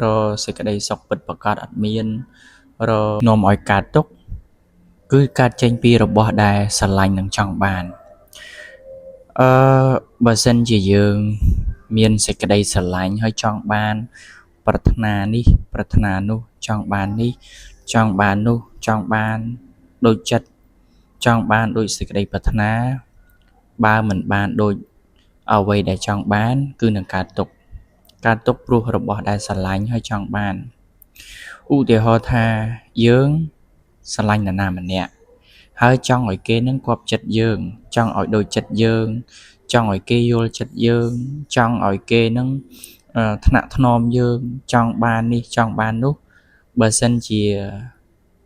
រកសេចក្តីសុខពិតប្រាកដអត់មានរកនាំឲ្យកើតទុក្ខគឺកើតចេញពីរបស់ដែលស្រឡាញ់និងចង់បានអឺបើសិនជាយើងមានសេចក្តីស្រឡាញ់ហើយចង់បានប្រាថ្នានេះប្រាថ្នានោះចង់បាននេះចង់បាននោះចង់បានដូចចិត្តចង់បានដូចសេចក្តីប្រាថ្នាបើមិនបានដូចអ្វីដែលចង់បានគឺនឹងកើតទុក្ខកើតទុក្ខព្រោះរបស់ដែលស្រឡាញ់ហើយចង់បានឧទាហរណ៍ថាយើងស្រឡាញ់នរណាម្នាក់ហើយចង់ឲ្យគេនឹងគាប់ចិត្តយើងចង់ឲ្យដូចចិត្តយើងចង់ឲ្យគេយល់ចិត្តយើងចង់ឲ្យគេនឹងថ្នាក់ថ្នមយើងចង់បាននេះចង់បាននោះបើសិនជា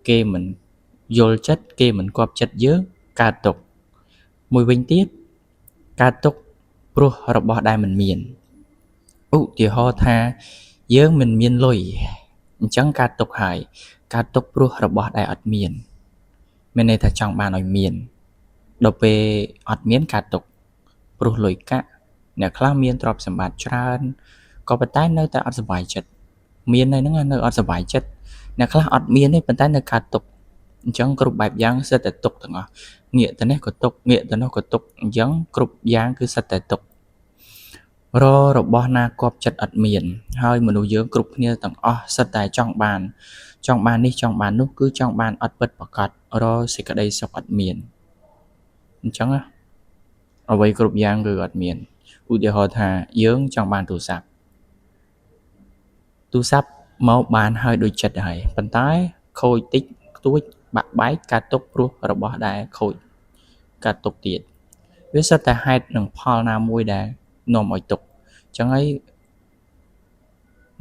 គេមិនយល់ចិត្តគេមិនគាប់ចិត្តយើងកើតទុក្ខមួយវិញទៀតកើតទុក្ខព្រោះរបស់ដែលមិនមានឧទាហរណ៍ថាយើងមិនមានលុយអញ្ចឹងកើតទុក្ខហើយកើតទុក្ខព្រោះរបស់ដែលអត់មានមានន័យថាចង់បានឲ្យមានដល់ពេលអត់មានកើតទុក្ខព្រោះលុយកាក់អ្នកខ្លះមានទ្រព្យសម្បត្តិច្រើនក៏ប៉ុន្តែនៅតែអត់សប្បាយចិត្តមាននៅហ្នឹងនៅអត់សប្បាយចិត្តអ្នកខ្លះអត់មានទេប៉ុន្តែនៅកើតទុក្ខអញ្ចឹងគ្រប់បែបយ៉ាងសិតតែទុក្ខទាំងអស់ងាកទៅនេះក៏ទុក្ខងាកទៅនោះក៏ទុក្ខអញ្ចឹងគ្រប់យ៉ាងគឺសិតតែទុក្ខររបស់ណាគប់ចិត្តអត់មានហើយមនុស្សយើងគ្រប់គ្នាទាំងអស់សិតតែចង់បានចង់បាននេះចង់បាននោះគឺចង់បានអត់ពិតប្រាកដរសេចក្តីសុខអត់មានអញ្ចឹងណាអ្វីគ្រប់យ៉ាងគឺអត់មានឧទាហរណ៍ថាយើងចង់បានទូរស័ព្ទទូរស័ព្ទមកបានហើយដូចចិត្តហើយប៉ុន្តែខូចតិចខ្ទួចបាក់បែកកើតទុក្ខព្រោះរបស់ដែលខូចកើតទុក្ខទៀតវាសិតតែហេតុនិងផលណាមួយដែលនាំឲ្យទុក្ខអញ្ចឹងហើយ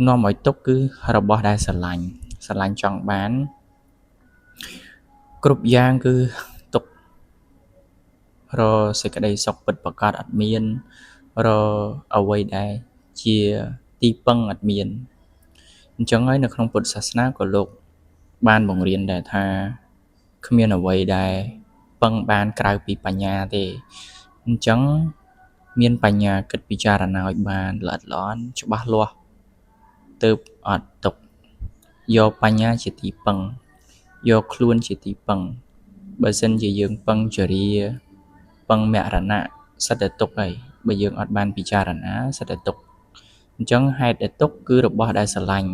នាំឲ្យទុក្ខគឺរបស់ដែលស្រឡាញ់ស្រឡាញ់ចង់បានគ្រប់យ៉ាងគឺទុក្ខរកសេចក្តីសុខពិតប្រាកដអត់មានរកអ្វីដែលជាទីពឹងអត់មានអញ្ចឹងហើយនៅក្នុងពុទ្ធសាសនាក៏លោកបានបង្រៀនដែរថាគ្មានអ្វីដែលពឹងបានក្រៅពីបញ្ញាទេអញ្ចឹងមានបញ្ញាគិតពិចារណាឲ្យបានល្អិតល្អន់ច្បាស់លាស់ទើបអត់ទុក្ខយកបញ្ញាជាទីពឹងយកខ្លួនជាទីពឹងបើសិនជាយើងពឹងចរិយាពឹងមរណៈសិតតែទុក្ខហើយបើយើងអត់បានពិចារណាសិតតែទុក្ខអញ្ចឹងហេតុដែលទុក្ខគឺរបស់ដែលស្រឡាញ់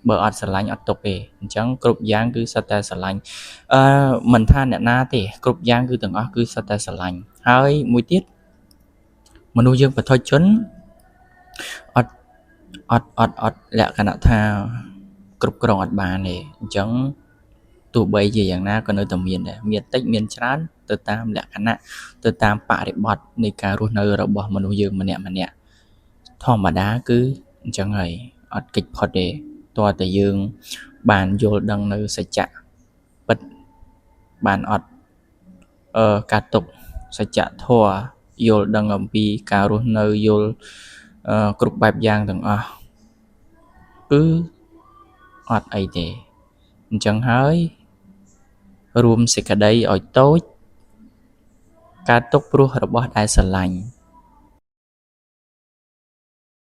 បើអត់ស្រឡាញ់អត់ទុក្ខទេអញ្ចឹងគ្រប់យ៉ាងគឺសិតតែស្រឡាញ់អឺមិនថាអ្នកណាទេគ្រប់យ៉ាងគឺទាំងអស់គឺសិតតែស្រឡាញ់ហើយមួយទៀតមនុស្សយើងបឋិជនអត់អត់អត់អត់លក្ខណៈថាគ្រប់គ្រងអត់បានទេអញ្ចឹងទោះបីជាយ៉ាងណាក៏នៅតែមានដែរមានតិចមានច្រើនទៅតាមលក្ខណៈទៅតាមបរិបទនៃការរស់នៅរបស់មនុស្សយើងម្នាក់ម្នាក់ធម្មតាគឺអញ្ចឹងហើយអត់គេចផុតទេទាល់តែយើងបានយល់ដឹងនៅសច្ចៈពិតបានអត់អឺការទុកសច្ចធម៌យល់ដឹងអំពីការរស់នៅយល់គ្រប់បែបយ៉ាងទាំងអស់គឺអត់អីទេអញ្ចឹងហើយរួមសេចក្តីឲ្យតូចការទុកព្រោះរបស់ដែលស្រឡាញ់